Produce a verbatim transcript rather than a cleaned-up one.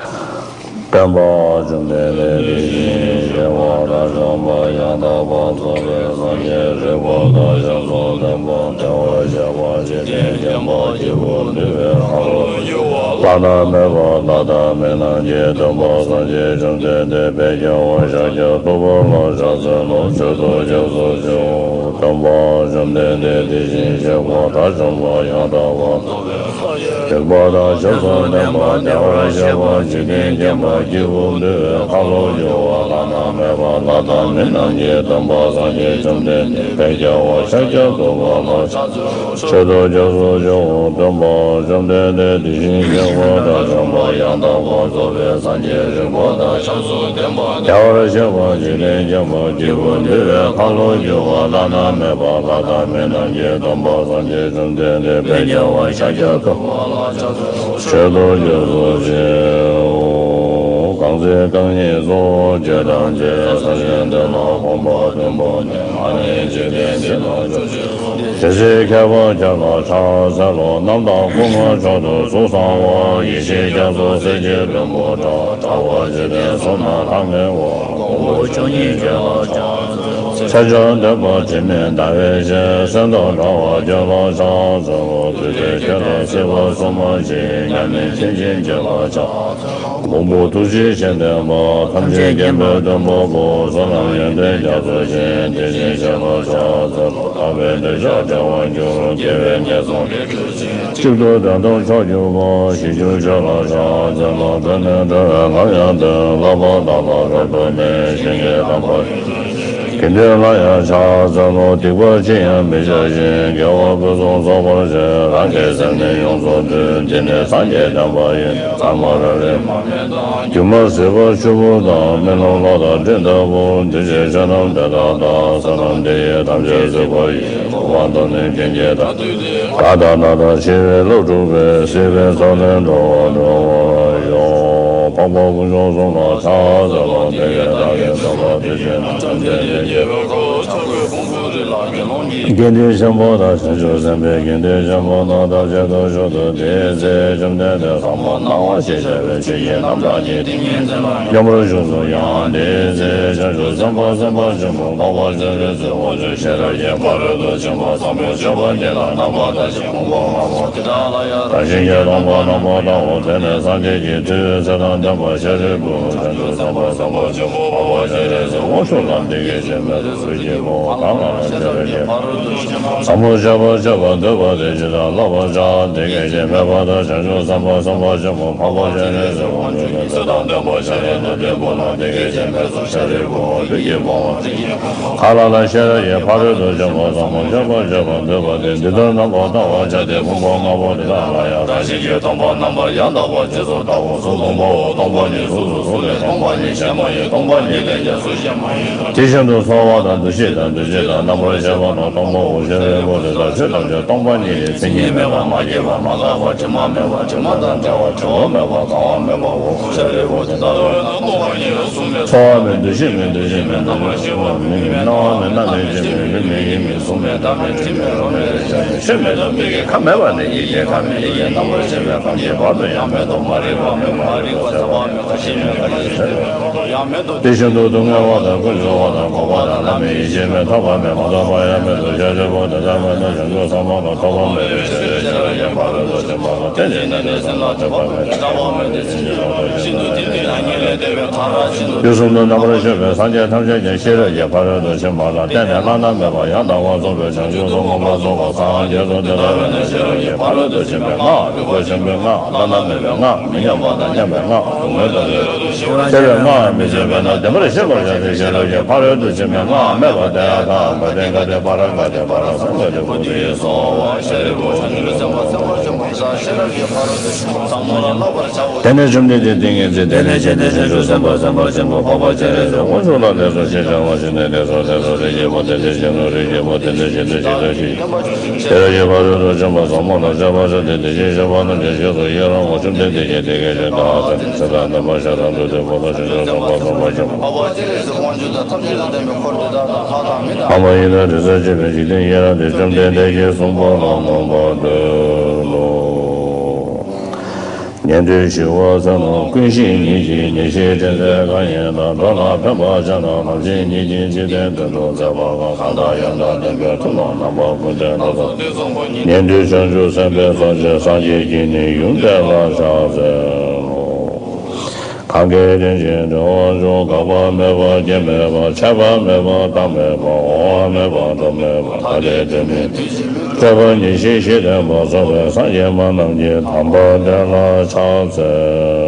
སྟོན་པ་བཅོམ་ལྡན་འདས་དེ་བཞིན་གཤེགས་པ་དང་བྱམས་པ་ཡང་དག་པར་རྫོགས་པའི་སངས་རྒྱས་རིག་པ་དང་ཞབས་སུ་ལྡན་པ་བདེ་བར་གཤེགས་པ་འཇིག་རྟེན་མཁྱེན་པ་སྐྱེས་བུ་འདུལ་བའི་ཁམས་ལ་བླ་ན་མེད་པ་ལྷ་དང་མི་རྣམས་ཀྱི་སྟོན་པ་སངས་རྒྱས་བཅོམ་ལྡན་འདས་དཔལ་རྒྱལ་བ་ཤཱཀྱ་ཐུབ་པ་ལ་ཕྱག་འཚལ་ལོ། མཆོད་དོ། སྐྱབས་སུ་མཆིའོ། སྟོན་པ་བཅོམ་ལྡན་འདས་དེ་བཞིན་གཤེགས་པ་དང་བྱམས་པ་ཡང་དག་པར་རྫོགས་པའི་སངས་རྒྱས་རིག་པ་དང་ཞབས་སུ་ལྡན་པ་བདེ་བར་གཤེགས་པ་འཇིག་རྟེན་མཁྱེན་པ་སྐྱེས་བུ་འདུལ་བའི་ཁམས་ལ་བཞུགས་པ་བླ་ན་མེད་པ་ལྷ་དང་མི་རྣམས་ཀྱི་སྟོན་པ་སངས་རྒྱས་བཅོམ་ལྡན་འདས་དཔལ་རྒྱལ་བ་ཤཱཀྱ་ཐུབ་པ་ལ་ཕྱག་འཚལ་ལོ། མཆོད་དོ། སྐྱབས་སུ་མཆིའོ། སྟོན་པ་བཅོམ་ལྡན་འདས་དེ་བཞིན་གཤེགས་པ་དང་བྱམས་པ་ཡང་དག་པར་རྫོགས་པའི་སངས་རྒྱས་རིག་པ་དང་ཞབས་སུ་ལྡན་པ་བདེ་བར་གཤེགས་པ་འཇིག་རྟེན་མཁྱེན་པ་སྐྱེས་བུ་འདུལ་བའི་ཁམས་ལ་བཞུགས་པ་བླ་ན་མེད་པ་ལྷ་དང་མི་རྣམས་ཀྱི་སྟོན་པ་སངས་རྒྱས་བཅོམ་ལྡན་འདས་དཔལ་རྒྱལ་བ་ཤཱཀྱ་ཐུབ་པ་ལ་ཕྱག་འཚལ་ལོ། མཆོད་དོ། སྐྱབས་སུ་མཆིའོ། གང་ཚེ་རྐང་གཉིས་སུ་བསྐྱོད་དང་བཅས། ས་གཞི་འདི་ལ་གོམ་པ་བདུན་བོར་ནས། ང་ནི་འཇིག་རྟེན་འདི་ལ་སྐྱབས་སུ་མཆི། དེ་ཚེ་མཁས་པ་ཁྱེད་ལ་ཕྱག་འཚལ་ལོ། རྣམ་དག་སྐུ་མངའ་མཆོག་ཏུ་གཟུགས་བཟང་བ། ཡེ་ཤེས་རྒྱ་མཚོ་གསེར་གྱི་ལྷུན་པོ་འདྲ། དྲ་བ་འཇིག་རྟེན་གསུམ་ན་ལྷང་ངེ་བ། གོང་བུ་བཅུ་གཉིས་ཁྱེད་ལ་ཕྱག་འཚལ་ལོ། ཕྱག་རྒྱ་ལྡན་པ་དྲི་མེད་ཟླ་བའི་ཞལ། གསེར་མདོག་འདྲ་བ་ཁྱེད་ལ་ཕྱག་འཚལ་ལོ། བདུད་སྡེ་ཁྱེད་ལ་སྲིད་པ་སྲུང་མ་མཆིས། མཉམ་མེད་མཁྱེན་ཅན་ཁྱེད་ལ་ཕྱག་འཚལ་ལོ། མང་པོ་ཐུགས་རྗེ་ཆེན་ལྡན་པ། ཐམས་ཅད་མཁྱེན་པའི་མགོན་པོ་པོ། བསོད་ནམས་ཡོན་ཏན་རྒྱ་མཚོ་ཅན། དེ་བཞིན་གཤེགས་པ་ཕྱག་འཚལ་ལོ། ལྷག་པའི་འདོད་ཆགས་བྲལ་བར་འགྱུར། སྐྱེ་བའི་ངན་སོང་ལས་གྲོལ་ཅིང་། གཅིག་ཏུ་བདེ་སྟོང་མཆོག་གྱུར་པ། ཞི་གྱུར་ཁྱེད་ལ་ཕྱག་འཚལ་ལོ། བོད་ནས་འགྲོ་བའི་ལམ་ཡང་སྟོན། བསླབ་པ་དག་ལ་རབ་ཏུ་གནས། ཞིང་གི་དམ་པ་དགེ་འདུན་ལ་ཡང་ཕྱག་འཚལ་ལོ། སྡིག་པ་ཅི་ཡང་མི་བྱ་ཞིང་། དགེ་བ་ཕུན་སུམ་ཚོགས་པར་བྱེད། རང་གི་སེམས་ནི་ཡོངས་སུ་འདུལ། འདི་ནི་སངས་རྒྱས་བསྟན་པ་ཡིན། ཚད་མ་རབ་རིབ་མར་མེ་དང་། སྒྱུ་མ་ཟིལ་པ་ཆུ་བུར་དང་། མེ་རླུང་གློག་དང་སྤྲིན་ལྟ་བུ། འདུ་བྱེད་ཆོས་རྣམས་དེ་དག་དང་། བསོད་ནམས་འདི་ཡིས་ཐམས་ཅད་གཟིགས་པ་ཡི། གོ་འཕང་ཐོབ་ནས་ཀུན་གྱི་བདག་བདག་དང་ནི་དང་ཕྱི་རོལ་ལུགས་དྲུག་པའི། སྲིད་པའི་མཚོ་ལས་འགྲོ་བ་སྒྲོལ་བར་ཤོག་འཕགས་པ་དཀོན་མཆོག་གསུམ་ལ་ཕྱག་འཚལ་ལོ། དེ་ཡི་བདག་གིས་ཐོབ་པ་དེ་བཞིན་ནོ། ཐམས་ཅད་ཀྱི་དགེ་བའི་རྩ་བ་ཕྱག་འཚལ་ལོ། དགེ་འདུན་ཆེན་པོ་དང་བྱང་ཆུབ་སེམས་དཔའི་དགེ་འདུན་ཆེན་པོ་རྣམས་ཐམས་ཅད་དུ་བཞུགས་སོ། དེའི་ཚེ་བཅོམ་ལྡན་འདས་ཟབ་མོ་སྣང་བ་ཞེས་བྱ་བའི་ཆོས་ཀྱི་རྣམ་གྲངས་ཀྱི་ཏིང་ངེ་འཛིན་ལ་མཉམ་པར་བཞུགས་སོ། ཡང་དེའི་ཚེ་བྱང་ཆུབ་སེམས་དཔའ་སེམས་དཔའ་ཆེན་པོ་འཕགས་པ་སྤྱན་རས་གཟིགས་དབང་ཕྱུག་ཤེས་རབ་ཀྱི་ཕ་རོལ་ཏུ་ཕྱིན་པ་ཟབ་མོ་སྤྱོད་པ་འདི་ལ་རྣམ་པར་ལྟ་ཞིང་། ཕུང་པོ་ལྔ་པོ་འདི་དག་ལ་ཡང་བརྟག་ཞིང་། སྟོང་པར་རྣམ་པར་བལྟའོ། དེ་ནས་སངས་རྒྱས་ཀྱིས་ཐུགས་ཚེ་དང་ལྡན་པ་ཤཱ་རིའི་བུ་བྱང་ཆུབ་སེམས་དཔའ་སེམས་དཔའ་ཆེན་པོ་འཕགས་པ་སྤྱན་རས་གཟིགས་དབང་ཕྱུག་ལ་འདི་སྐད་ཅེས་སྨྲས་སོ། སུ་གྱིས་འཕོ་བ་གང་ལ་ལ་ཤེས་རབ་ཀྱི་ཕ་རོལ་ཏུ་ཕྱིན་པ་ཟབ་མོ་སྤྱད་པ་སྤྱད་པར་འདོད་པ་དེས་ཇི་ལྟར་བསླབ་པར་བྱ། དེ་སྐད་ཅེས་སྨྲས་པ་དང་། བྱང་ཆུབ་སེམས་དཔའ་སེམས་དཔའ་ཆེན་པོ་འཕགས་པ་སྤྱན་རས་གཟིགས་དབང་ཕྱུག་གིས་ཚེ་དང་ལྡན་པ་ཤཱ་ར་དྭ་ཏིའི་བུ་ལ་འདི་སྐད་ཅེས་སྨྲས་སོ། ཤཱ་རིའི་བུའོ། སུ་གྱིས་འཕོ་བ་གང་ལ་ལ་ཤེས་རབ་ཀྱི་ཕ་རོལ་ཏུ་ཕྱིན་པ་ཟབ་མོ་སྤྱད་པ་སྤྱད་པར་འདོད་པ་དེས་འདི་ལྟར་རྣམ་པར་བལྟ་བར་བྱ་སྟེ། ཕུང་པོ་ལྔ་པོ་འདི་དག་ལ་ཡང་བརྟག་ཞིང་། སྟོང་པར་རྣམ་པར་ཡང་དག་པར་རྗེས་སུ་བལྟའོ། སུ་སྟོང་པའོ། སྟོང་པ་ཉིད་གཟུགས་སུ་གཟུགས་མེད། སྟོང་པ་ཉིད་ཞེན་མ་ཡིན། སྟོང་པ་ཉིད་ལས་ཀྱང་གཟུགས་ཞེན་མ་ཡིན། དེ་བཞིན་དུ་ཚོར་བ་དང་། འདུ་ཤེས་དང་། འདུ་བྱེད་དང་། རྣམ་པར་ཤེས་པ་རྣམས་སྟོང་པའོ། ཤཱ་རིའི་བུ་དེ་དག་ཆོས་ཐམས་ཅད་སྟོང་པ་ཉིད་ལས། མཚན་ཉིད་མེད་པ། མ་སྐྱེས་པ། མ་འགགས་པ། དྲི་མ་མེད་པ། དྲི་མ་དང་བྲལ་བ། བྲི་བ་མེད་པ། གང་བ་མེད་པའོ། ཤཱ་རིའི་བུ་དེ་དག་ལ་ཚོར་བ་མེད། འདུ་ཤེས་མེད། འདུ་བྱེད་མེད། རྣམ་པར་ཤེས་པ་མེད། སྣང་བ་མེད། རྣམ་མེད། རྒྱུ་མེད། ལུས་མེད། ཡིད་མེད། གཟུགས་མེད། སྒྲ་མེད། དྲི་མེད། རོ་མེད། རེག་བྱ་མེད། ཆོས་མེད་དང་མིག་གི་ཁམས་མེད་པ་ནས། ཡིད་ཀྱི་ཁམས་མེད། ཡིད་ཀྱི་རྣམ་པར་ཤེས་པའི་ཁམས་ཀྱི་བར་དུ་ཡང་མེད་དོ། མ་རིག་པ་མེད་པ། མ་རིག་པ་ཟད་པ་མེད་པ། ཞེན་མེད་པ། ཡིད་ཟད་པ་ཡང་མེད་དོ། དེ་བཞིན་དུ་སྡུག་བསྔལ་བ་དང་། ཀུན་འབྱུང་བ་དང་། འགོག་པ་དང་། ལམ་མེད། ཡེ་ཤེས་མེད། ཐོབ་པ་མེད། མ་ཐོབ་པ་ཡང་མེད་དོ། ཤཱ་རིའི་བུ་དེ་ལྟར་མེད་ན། བྱང་ཆུབ་སེམས་དཔའ་ལ་ཐོབ་པ་མེད་པའི་ཕྱིར་ཏེ། ཤེས་རབ་ཀྱི་ཕ་རོལ་ཏུ་ཕྱིན་པ་ལ་བརྟེན་ནས་ནི་སེམས་ལ་སྒྲིབ་པ་མེད། སྒྲིབ་པ་མེད་དེ། སེམས་ཉིད་ལ་ལྟོས། ཤིན་ཏུ་བརྟན་ཏེ་མྱ་ངན་ལས་འདས་པའི་མཐར་ཕྱིན་ཏོ། དུས་གསུམ་དུ་རྣམ་པར་དཔྱོད་པའི་སངས་རྒྱས་ཐམས་ཅད་ཀྱང་ཤེས་རབ་ཀྱི་ཕ་རོལ་ཏུ་ཕྱིན་པ་ལ་བརྟེན་ནས་བླ་ན་མེད་པ་ཡང་དག་པར་རྫོགས་པའི་བྱང་ཆུབ་ཏུ་མངོན་པར་རྫོགས་པར་སངས་རྒྱས་སོ། དེ་ལྟ་བས་ན་ཤེས་རབ་ཀྱི་ཕ་རོལ་ཏུ་ཕྱིན་པའི་སྔགས། རིག་པ་ཆེན་པོའི་སྔགས། བླ་ན་མེད་པའི་སྔགས། མི་མཉམ་པ་དང་མཉམ་པའི་སྔགས། སྡུག་བསྔལ་དང་བྲལ་བའི་སྔགས། མི་ཕྱེད་པས་ན་བདེན་པར་ཤེས་པར་བྱ་སྟེ། ཤེས་རབ་ཀྱི་ཕ་རོལ་ཏུ་ཕྱིན་པའི་སྔགས་སྨྲས་པ། ཏདྱ་ཐཱ། ག་ཏེ་ག་ཏེ་པཱ་ར་ག་ཏེ་པཱ་ར་ཤྭ་ཀ་ཏེ་བོ་དྷི་ཡེ་སྭཱ་ཧཱ། ཤཱ་རིའི་བུ་བྱང་ཆུབ་སེམས་དཔའ་སེམས་དཔའ་ཆེན་པོ་དེ་དག་ཤེས་རབ་ཀྱི་ཕ་རོལ་ཏུ་ཕྱིན་པ་ཟབ་མོ་ལ་བསླབ་པར་བྱའོ། དེ་ནས་བཅོམ་ལྡན་འདས་ཏིང་ངེ་འཛིན་དེ་ལས་བྱོན་ཏེ། བྱང་ཆུབ་སེམས་དཔའ་སེམས་དཔའ་ཆེན་པོ་འཕགས་པ་སྤྱན་རས་གཟིགས་དབང་ཕྱུག་ལ་ལེགས་སོ་ཞེས་བྱ་བ་ཞུས་ནས། ལེགས་སོ་ལེགས་སོ། རིགས་ཀྱི་བུ་དེ་འདི་བཞིན་ནོ། རིགས་ཀྱི་བུ་དེ་འདི་བཞིན་དུ་ཤེས་ཤིག་ཤེས་རབ་ཀྱི་ཕ་རོལ་ཏུ་ཕྱིན་པ་ཟབ་མོ་ལ་སྤྱད་པར་བྱ་སྟེ། དེ་བཞིན་གཤེགས་པ་རྣམས་ཀྱང་རྗེས་སུ་ཡི་རང་ངོ་། བཅོམ་ལྡན་འདས་ཀྱིས་དེ་སྐད་ཅེས་བཀའ་སྩལ་ཏོ། ཚེ་དང་ལྡན་པ་ཤ་ར་དྭ་ཏིའི་བུ་དང་། བྱང་ཆུབ་སེམས་དཔའ་སེམས་དཔའ་ཆེན་པོ་འཕགས་པ་སྤྱན་རས་གཟིགས་དབང་ཕྱུག་དང་། ཐམས་ཅད་དང་ལྡན་པའི་འཁོར་དེ་དག་དང་། ལྷ་དང་མི་དང་། འཕགས་པ་ཡི་དྭགས་དྲི་ཟར་བཅས་པའི་འཇིག་རྟེན་ཡི་རངས་ཏེ། བཅོམ་ལྡན་འདས་ཀྱིས་གསུངས་པ་ལ་མངོན་པར་བསྟོད་དོ། ཉན་ཐོས་ཞི་བ་ཚོལ་རྣམས་ཀུན་ཤེས་ཉིད་ཀྱིས། ཉེར་ཞིའི་དྲན་རྩེ་གང་ཡིན་དང་། འགྲོ་ལ་ཕན་པར་བྱེད་རྣམས་ནམ་ཞིག་ཉིད་ཀྱི། འཇིག་རྟེན་དོན་དུ་མཛད་པ་གང་། གང་དག་ཡང་དག་བསྟན་པའི་མཐུ་རྣམས་རྣམ་པ་ཀུན་ཏུ་སྣ་ཚོགས་ཉན་ཐོས་བྱང་ཆུབ་སེམས་དཔའི་ཚོགས་ཀྱིས། སངས་རྒྱས་ཀྱི་ནི་ཡུམ་དེ་ལ་ཕྱག་འཚལ་ལོ། གང་གིས་དེ་བཞིན་འགྲོ་བ་ཕྱོགས། འགག་པ་མེད་པ་སྐྱེ་མེད་པ། ཆད་པ་མེད་པ་བཏང་མེད་པ། འོང་བ་མེད་པ་འགྲོ་མེད་པ། ཐ་དད་དོན་མེད་དེ་བཞིན་གྲོལ་བ་ཉེར་ཞི་ཞི་བསྟན་པ་སོགས་པའི་སངས་རྒྱས་སྨྲ་རྣམས་ཀྱི་དམ་པ་དེ་ལ་ཕྱག་འཚལ།